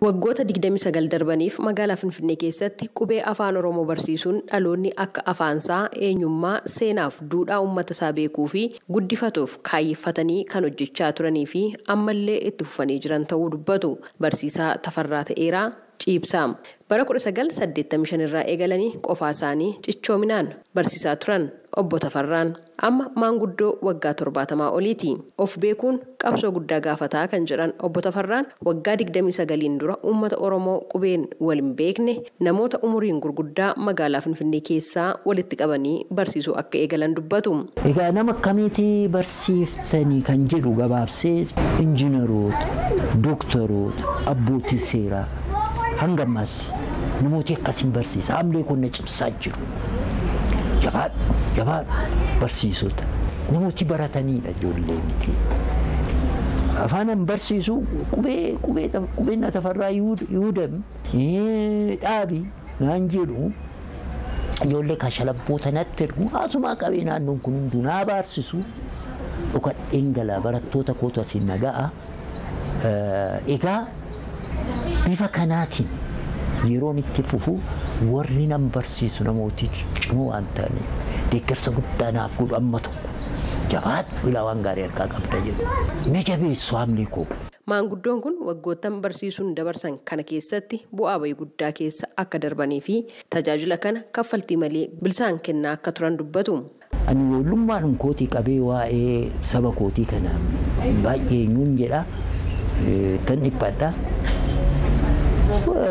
Waggoota 29 darbaniif magaalaa Finfinnee keessatti qubee afaan Oromoo barsiisuun dhaloonni akka afaansaa eenyummaa seenaaf duudhaa uummata isaa beekuu fi guddifatuuf kaayyeffatanii kan hojjechaa turanii fi ammallee itti fufanii jiran ta'uu dubbatu. Barsiisaa Tafarraa Ta'eeraa Ciibsaa. Bara 1985 irraa eegalanii qofaa isaanii cichoominaan barsiisaa turan obbo Tafarraan amma maanguddoo waggaa 70 oliiti. Of beekuun qabsoo guddaa gaafataa kan jedhan obbo Tafarraan waggaa 29 dura uummata Oromoo qubeen wal hin beekne namoota umuriin gurguddaa magaalaa Finfinnee keessaa walitti qabanii barsiisuu akka eegalan dubbatu. Egaa nama akkamiitii barsiiftanii kan jedhu gabaabsee injiinaroota, dooktaroota, abbootii seeraa hanga ammaatti namooti akkasiin barsiisa. Haamlee kun na cimsaa jiru. Jabaadhu, jabaadhu barsiisota. Namooti barataniidha ijoollee miti. Afaanan barsiisu qubee qubee qubeen na Tafarraa Yihuudam dhaabi naan jedhu ijoollee kashalabboota natti ergu haasumaa qabee naannoon kun hunduu naa baarsisu dhokadheen galaa barattoota kootu asiin naga'a. Egaa bifa kanaatiin yeroon itti fufu warri nan barsiisu namooti cimoo waan ta'aniif deeggarsa guddaa naaf godhu amma tokko jabaadhu ilaa waan gaarii harkaa qabda jedhu na jabeessu haamlee koo. Maanguddoon kun waggoottan barsiisuun dabarsan kana keessatti bu'aa bayii guddaa keessa akka darbanii fi tajaajila kana kaffaltii malee bilisaan kennaa akka turan dubbatu. Ani ijoollummaan kootii qabee waa'ee saba kootii kana baay'ee eenyuun jedha tan dhiphadha.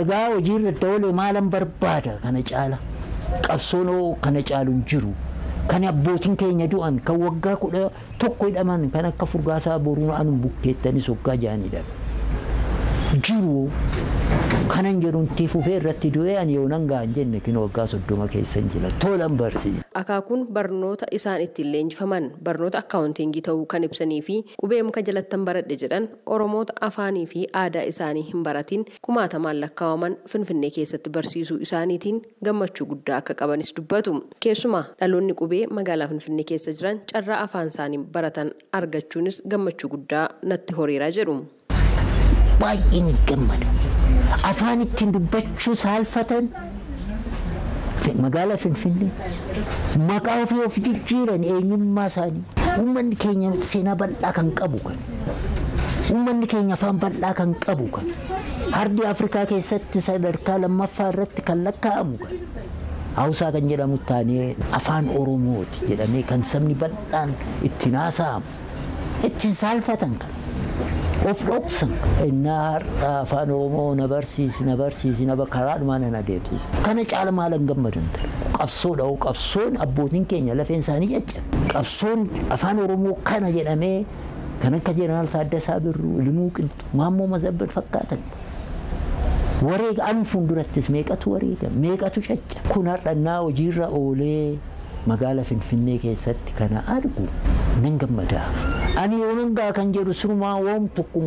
Egaa hojii irratti oolee maalan barbaada kana caala. Qabsoon kana caalu hin jiru. Kan abbootiin keenya du'an kan waggaa 11 hidhaman kan akka Furgaasaa Boruu anum bukkeettanis waggaa 6 jiru. Kanan jedhuun itti fufee irratti du'ee ani yoonan gahan jenne kinoo waggaa 30 keessa hin jira. Tolan barsiisa. Akaakuun barnoota isaan ittiin leenjifaman barnoota akkaawuntiingii ta'uu kan ibsanii fi qubee muka jalattan baradhe jedhan Oromoota afaanii fi aadaa isaanii hin baratin kumaatamaan lakkaa'aman Finfinnee keessatti barsiisuu isaaniitiin gammachuu guddaa akka qabanis dubbatu. Keessumaa dhaloonni qubee magaalaa Finfinnee keessa jiran carraa afaan isaanii baratan argachuunis gammachuu guddaa natti horiira jedhu. Baay'een gammada. Afaan ittiin dubbachuu saalfatan magaalaa Finfinnee maqaa ofii of jijjiiran eenyummaa isaanii. Uummanni keenya seenaa bal'aa kan qabu kan. Uummanni keenya afaan bal'aa kan qabu kan. Ardii Afrikaa keessatti sadarkaa lammaffaa irratti kan lakkaa'amu kan. Hawusaa kan jedhamu taanee afaan Oromooti jedhamee kan sabni bal'aan ittiin haasa'amu ittiin saalfatan kan. Of dhoksan. Innaa har'a afaan Oromoo na barsiisi na barsiisi na karaadhumaa nan adeemsisa. Kana caala maalan gammadan ta'e. Qabsoodha hoo qabsoon abbootiin keenya lafeen isaanii caccabe. Qabsoon afaan Oromoo kana jedhamee kan akka Jeneraal Taaddasaa Birruu, Ilimuu Qilxuu, Maammoo Mazabbal fakkaatan. Wareega an fuuldurattis meeqatu wareega meeqatu caccabe. Kun har'annaa hojiirra oolee magaalaa Finfinnee keessatti kana argu nan gammada. Ani yoonan gaa kan jedhu sirumaa woom tokko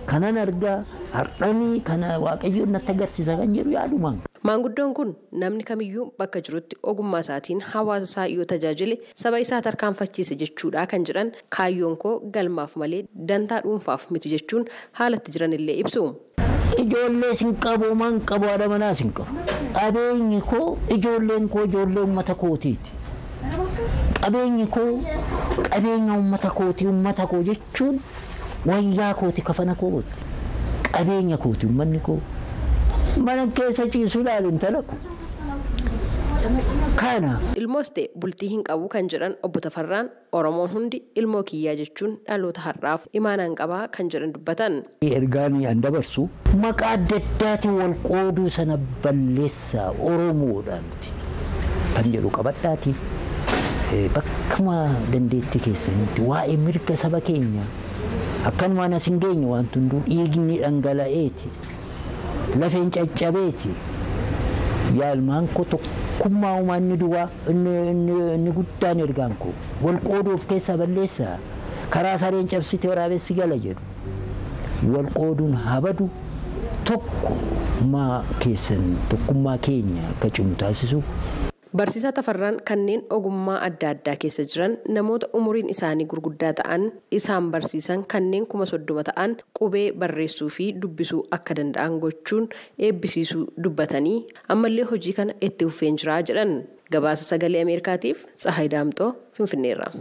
kanan argaa har'anii kana Waaqayyoon natti agarsiisa kan jedhu yaadumaan. Maanguddoon kun namni kamiyyuu bakka jirutti ogummaa isaatiin hawaasa isaa yoo tajaajile saba isaa tarkaanfachiise jechuudha kan jedhan kaayyoon koo galmaaf malee dantaa dhuunfaaf miti jechuun haalatti jiran illee ibsu. Ijoollee sin qabu man qabu haadha manaa sin qabu. Qabeenyi koo ijoolleen koo ijoollee uummata kootiiti. Qabeenyi koo qabeenya uummata kootii uummata koo jechuun wayyaa kooti kafana kooti. Qabeenya kooti uummanni koo. Mana keessa ciisu ilaalu intala koo. Kana. Ilmoos ta'e bultii hin qabu kan jedhan obbo Tafarraan Oromoon hundi ilmoo kiyyaa jechuun dhaloota har'aaf imaanaan qabaa kan jedhan dubbatan. Ergaan an dabarsu maqaa adda addaatiin wal qooduu sana balleessaa Oromoodha miti kan jedhu qabadhaati. Bakkuma dandeettii keessanitti waa'ee mirga saba keenya akkanumaan as hin geenye wanti hunduu dhiigni dhangala'eeti lafeen caccabeeti yaalmaan koo tokkummaa uumaa inni duwwaa inni guddaan ergaan koo wal qooduu of keessaa balleessaa karaa sareen cabsite waraabessi gala jedhu wal qooduun habadu tokkummaa keessan tokkummaa keenya akka cimu taasisu. Barsiisaa Tafarraan kanneen ogummaa adda addaa keessa jiran namoota umuriin isaanii gurguddaa ta'an isaan barsiisan kanneen 30,000 ta'an qubee barreessuu fi dubbisuu akka danda'an gochuun eebbisiisuu dubbatanii ammallee hojii kana itti fufeen jira jedhan. Gabaasa Sagalee Ameerikaatiif Tsahaay Daamxoo Finfinneerra.